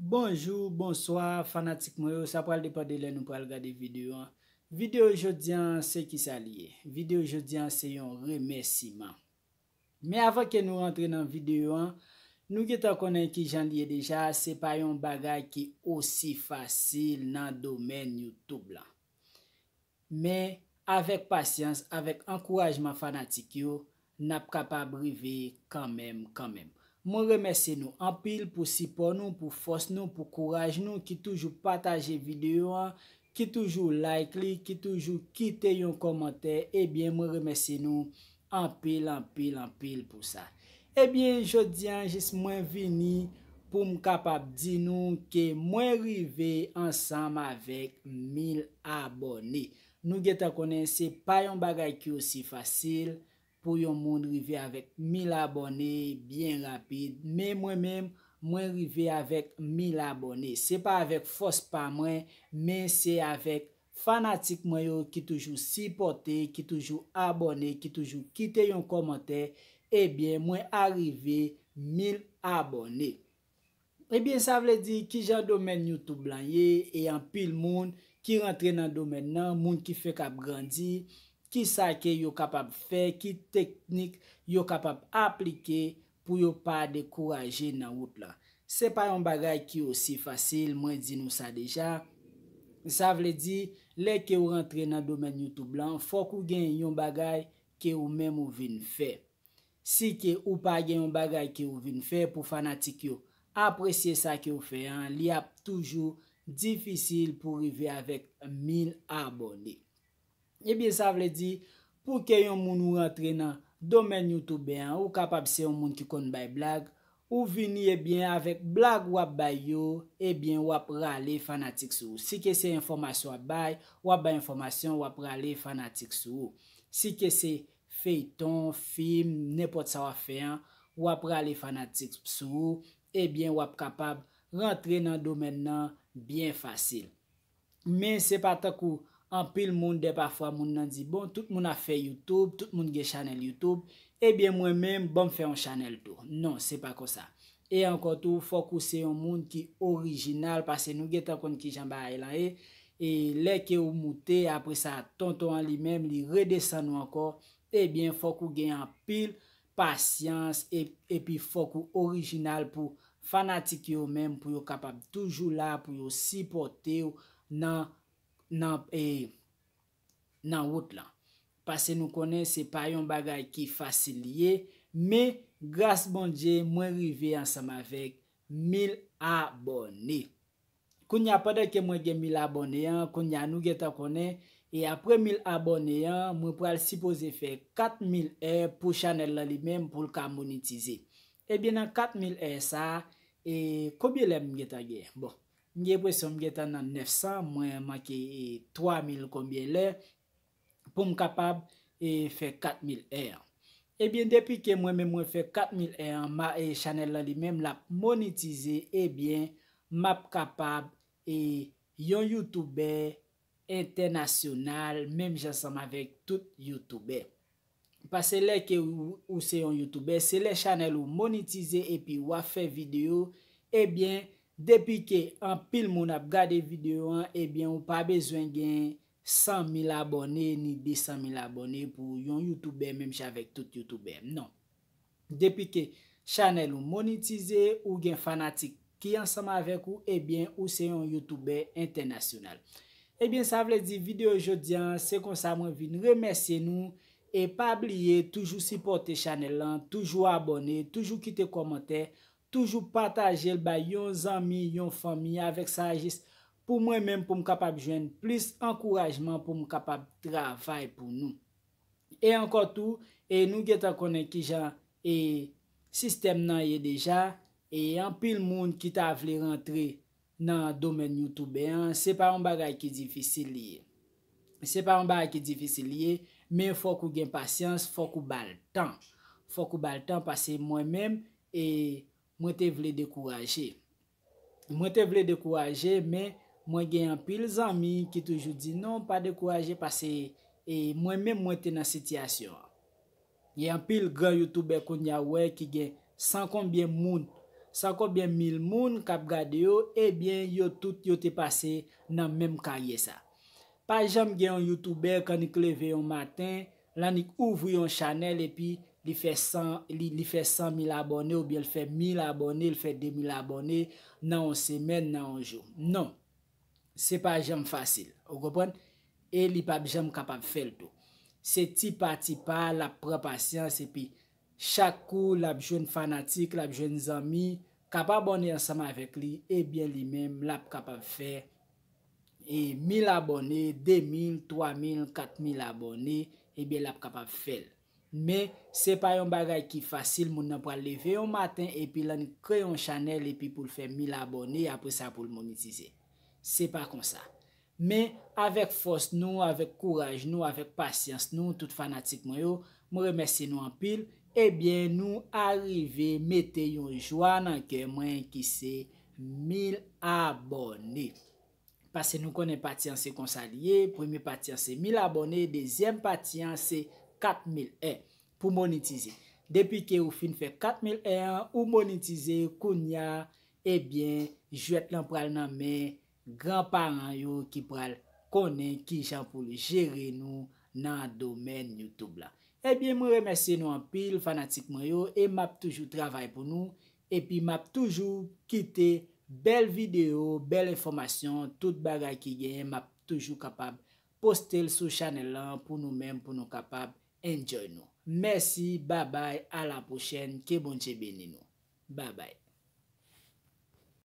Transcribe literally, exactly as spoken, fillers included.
Bonjou, bonswa, fanatik mwen yo, sa pral depann de lè nou pral gade videyo an. Videyo jodi an se kisa li ye? Videyo jodi an se yon remèsiman. Men avan ke nou rantre nan videyo an, nou gentan konnen kijan li ye deja, se pa yon bagay ki osi fasil nan domèn YouTube lan. Men, avèk pasyans, avèk ankourajman fanatik yo, n ap kapab rive kanmenm, kanmenm. Mwen remèsye nou anpil pou sipò nou, pou fòs nou, pou kouraj nou ki toujou pataje videyo an, ki toujou like li, ki toujou kite yon kòmantè. Ebyen, mwen remèsye nou anpil, anpil, anpil pou sa. Ebyen, jodi an, jis mwen vini pou m kapab di nou ke mwen rive ansanm avèk mil abòne. Nou gentan konnen se pa yon bagay ki osi fasil pou yon moun rive avèk mil abòne byen rapid, men mwen menm, mwen rive avèk mil abòne. Se pa avèk fòs pa mwen, men se avèk fanatik mwen yo ki toujou sipòte, ki toujou abòne, ki toujou kite yon kòmantè. Ebyen, mwen arive mil abòne. Ebyen, sa vle di kijan domèn YouTube lan ye, e anpil moun ki rantre nan domèn nan, moun ki fenk ap grandi, kisa ke yo kapab fè, ki teknik yo kapab aplike pou yo pa dekouraje nan wout lan. Se pa yon bagay ki osi fasil, mwen di nou sa deja. Sa vle di, lè ke w rantre nan domèn YouTube lan, fòk ou gen yon bagay ke ou menm ou vin fè. Si ke ou pa gen yon bagay ke ou vin fè pou fanatik yo apresye sa ke ou fè an, li ap toujou difisil pou rive avèk mil abòne. Ebyen, sa vle di, pou ke yon moun ou rantre nan domèn YouTube an, ou kapab se yon moun ki konn bay blag, ou vini, ebyen, avèk blag w ap bay yo, ebyen, w ap rale fanatik sou ou. Si ke se enfòmasyon w ap bay, w ap bay enfòmasyon, w ap rale fanatik sou ou. Si ke se feyton, fim, nenpòt sa w ap fè an, w ap rale fanatik sou ou, ebyen, w ap kapab rantre nan domèn nan byen fasil. Men se pa tankou anpil moun, dè pafwa moun nan di, bon, tout moun ap fè YouTube, tout moun gen chanèl YouTube, ebyen, mwen menm, ban m fè yon chanèl tou. Non, se pa konsa. E ankò tou, fòk ou se yon moun ki orijinal, paske nou gentan konn kijan bagay lan ye. E lè ke ou moute, apre sa, tonton an li menm, li redesann ou ankò, ebyen, fòk ou gen anpil pasyans, e, epi fòk ou orijinal pou fanatik yo menm, pou yo kapab toujou la, pou yo sipòte w nan, nan, e, nan wout lan. Paske nou konnen se pa yon bagay ki fasil li ye, men gras Bondye, mwen rive ansanm avèk mil abòne. Kounye a, pandan ke mwen gen mil abòne an, kounye a nou gentan konnen, e apre mil abòne an, mwen pral sipoze fè kat mil è pou chanèl lan li menm pou l ka monetize. Ebyen, nan kat mil è sa a, e konbyen lè m gentan gen? Bon, m gen enpresyon m gentan nan nèf san, mwen manke, e, twa mil konbyen lè pou m kapab, e, fè kat mil è an. Ebyen, depi ke mwen menm mwen fè kat mil è an, ma, e, chanèl lan li menm l ap monetize, ebyen, m ap kapab, e, yon youtubè entènasyonal, menm jan ansanm avèk tout youtubè. Paske lè ke ou, ou se yon youtubè, se lè chanèl ou monetize epi w ap fè videyo, ebyen, depi ke anpil moun ap gade videyo an, ebyen, ou pa bezwen gen san mil abòne ni de san mil abòne pou yon youtubè, menm jan avèk tout youtubè. Non. Depi ke chanèl ou monetize, ou gen fanatik ki ansanm avèk ou, ebyen, ou se yon youtubè entènasyonal. Ebyen, sa vle di videyo jodi an, se konsa mwen vin remèsye nou. E pa bliye, toujou sipòte chanèl lan, toujou abòne, toujou kite kòmantè, toujou pataje l bay yon zanmi, yon fanmi, avèk sa jis pou mwen menm, pou m kapab jwenn plis ankourajman, pou m kapab travay pou nou. E ankò tou, e nou gentan konnen kijan, e, sistèm nan ye deja, e anpil moun ki ta vle rantre nan domèn youtubè an, se pa yon bagay ki difisil li ye. Se pa yon bagay ki difisil li ye, men fòk ou gen pasyans, fòk ou ba l tan. Fòk ou ba l tan, paske mwen menm, e, mwen te vle dekouraje. Mwen te vle dekouraje, men mwen gen anpil zanmi ki toujou di, non, pa dekouraje, paske, e, mwen menm mwen te nan sitiyasyon an. Gen anpil gran youtubè kounye a ou wè ki gen san konbyen moun, San konbyen mil moun k ap gade yo, ebyen yo tout yo te pase nan menm karyè sa. Pa janm gen yon youtubè k annik leve yon maten, l annik ouvri yon chanèl epi li fè san, li, li fè san mil abòne oubyen l fè mil abòne, l fè de mil abòne nan yon semèn, nan yon jou. Non. Se pa janm fasil, ou konprann? E li p ap janm kapab fè l tou. Se ti pa ti pa, l ap pran pasyans epi chak kou l ap jwenn fanatik, l ap jwenn zanmi k ap abòne ansanm avèk li, ebyen li menm l ap kapab fè e mil abòne, de mil, twa mil, kat mil abòne, ebyen l ap kapab fè l. Men se pa yon bagay ki fasil, moun nan pral leve yon maten epi l annik kreye yon chanèl epi pou l fè mil abòne, apre sa pou l monetize. Se pa konsa. Men avèk fòs nou, avèk kouraj nou, avèk pasyans nou, tout fanatik mwen yo, mwen remèsye nou anpil. Ebyen, nou arive mete yon jwa nan kè mwen ki se mil abòne. Paske nou konnen pati an se konsa li ye, premye pati an se mil abòne, dezyèm pati an se kat mil è pou monetize. Depi ke ou fin fè kat mil è an, ou monetize, kounya, ebyen, jwèt lan pral nan men granparan yo ki pral konnen kijan pou l jere nou nan domèn YouTube la. Ebyen, mwen remèsye nou anpil, fanatik mwen yo, e m ap toujou travay pou nou, epi m ap toujou kite bèl videyo, bèl enfòmasyon, tout bagay ki genyen, m ap toujou kapab poste l sou chanèl lan pou nou menm, pou nou kapab enjoy nou. Mèsi, babay, a la pwochèn, ke Bondye beni nou. Babay.